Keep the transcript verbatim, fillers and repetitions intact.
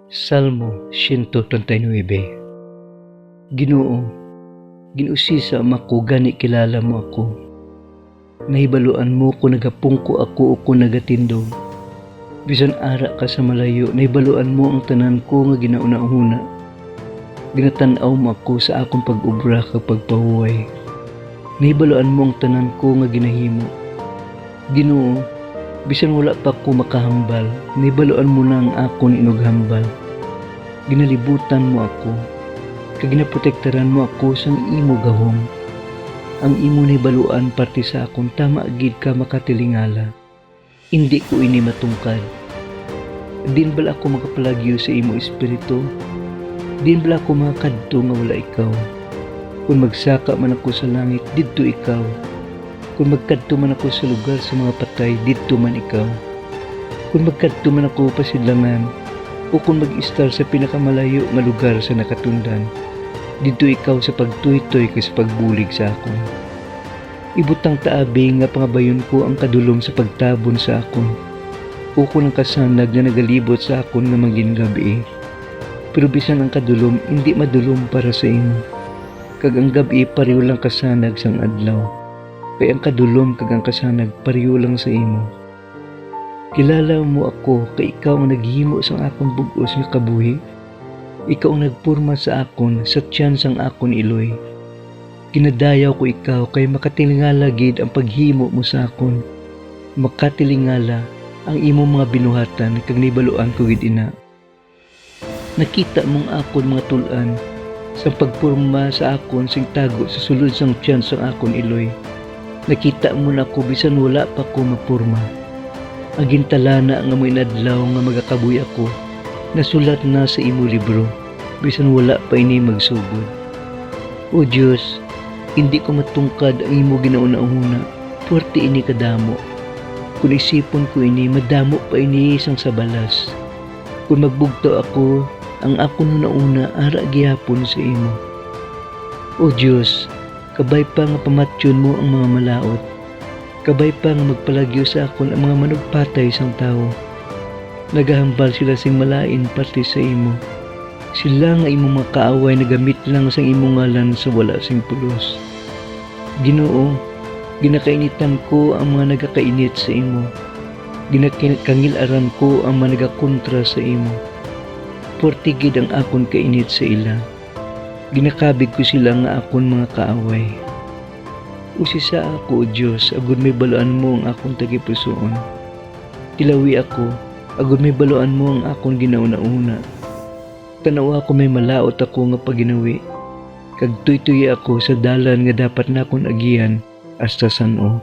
Salmo siyento treinta y nuebe. Ginoo, gin-usisa mo ako, gani kilala mo ako. Nahibaluan mo kon nagapungko ako o kon nagatindog. Bisan ara ka sa malayo, nahibaluan mo ang tanan ko nga ginahunahuna. Ginatan-aw mo ako sa akon pag-obra kag pagpahuway. Nahibaluan mo ang tanan ko nga ginahimo. Ginoo, bisan wala pa ko makahambal, nahibaluan mo na ang akon inughambal. Ginalibutan mo ako, kag ginaprotektaran mo ako sang imo gahom. Ang imo nahibaluan parte sa akon, tama gid ka makatilingala. Indi ko ini matungkad. Diin bala ako makapalagyo sa imo espiritu? Diin bala ako makakadto nga wala ikaw? Kon magsaka man ako sa langit, didto ikaw. Kon magkadto man ako sa lugar sa mga patay, didto man ikaw. Kon magkadto man ako pasidlangan, o kon mag-istar sa pinakamalayo nga lugar sa nakatundan, didto ikaw sa pagtuytoy kag sa pagbulig sa akon. Ibutang ta abi nga pangabayon ko ang kadulom sa pagtabon sa akon, ukon ang kasanag nga nagalibot sa akon nga mangin gab-i. Pero bisan ang kadulom indi madulom para sa imo, kag ang gab-i pareho lang kasanag sang adlaw, kay ang kadulom kag ang kasanag pareho lang sa imo. Kilala mo ako, kay ikaw ang naghimo sang akon bug-os nga kabuhi. Ikaw ang nagporma sa akon sa tiyan sang akon iloy. Ginadayaw ko ikaw, kay makatilingala gid ang paghimo mo sa akon. Makatilingala ang imong mga binuhatan, kag nahibaluan ko gid ina. Nakita mo ang akon mga tul-an, sang pagporma sa akon sing tago sa sulod sang tiyan sang akon iloy. Nakita mo na ako bisan wala pa ko maporma. Ang gintalana nga mga inadlaw nga magakabuhi ako, nasulat na sa imo libro, bisan wala pa ini magsugod. O Dios, indi ko matungkad ang imo ginahunahuna, puwerte ini kadamo. Kon isipon ko ini, madamo pa ini sang sa balas. Kon magbugtaw ako, ang akon hunahuna ara gihapon sa imo. O Dios, kabay pa nga pamatyon mo ang mga malaut. Kabay pa nga magpalagyo sa akon ang mga manugpatay sang tawo. Nagahambal sila sing malain parte sa imo. Sila nga imo mga kaaway nagamitlang sang imo ngalan sa wala sing pulos. Ginoo, ginakainitan ko ang mga nagakainit sa imo. Ginakangil-aran ko ang mga nagakontra sa imo. Puwerte gid ang akon kainit sa ila. Ginakabig ko sila nga akon mga kaaway. Usisa ako, O Dios, agod mahibaluan mo ang akon tagipusoon. Tilawi ako, agod mahibaluan mo ang akon ginahunahuna. Tan-awa kon may malaut ako nga pagginawi, kag tuytoyi ako sa dalan nga dapat nakon agian hasta san-o.